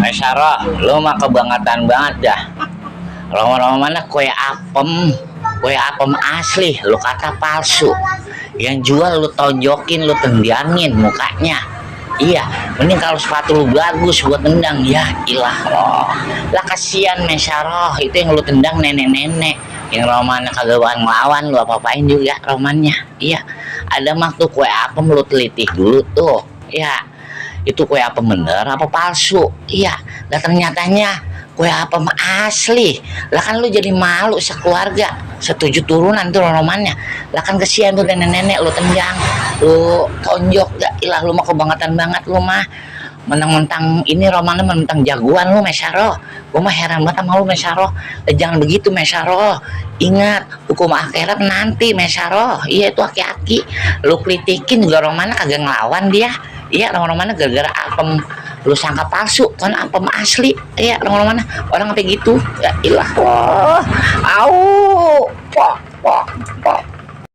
Masyaro, lu mah kebangetan banget dah. Lama-lama mana kue apem asli, lu kata palsu. Yang jual lu tonjokin, lu tendangin mukanya. Iya, mending kalau sepatu lu bagus buat tendang, ya ilah loh. Lah kasihan Masyaro, itu yang lu tendang nenek-nenek. Yang romannya kagak ngelawan lu apa-apain juga romannya. Iya, ada mah tuh kue apem lu teliti dulu tuh. Ya, itu kue apem bener apa palsu? Iya, dan ternyatanya kue apem asli. Lah kan lu jadi malu sekeluarga, setuju turunan tuh romannya. Lah kan kesian tuh nenek-nenek lu tendang, lu tonjok gak? Ilah lu mah kebangetan banget lu mah. Mentang-mentang ini romannya mentang jagoan lu Masyaro. Gua mah heran banget sama lu Masyaro. Jangan begitu Masyaro. Ingat hukum akhirat nanti Masyaro. Iya itu aki-aki. Lu kritikin juga romannya kagak ngelawan dia. Iya romannya gara-gara apem lu sangka palsu kan apem asli. Iya romannya orang kayak gitu. Ya ilah. Wah. Au. Pok.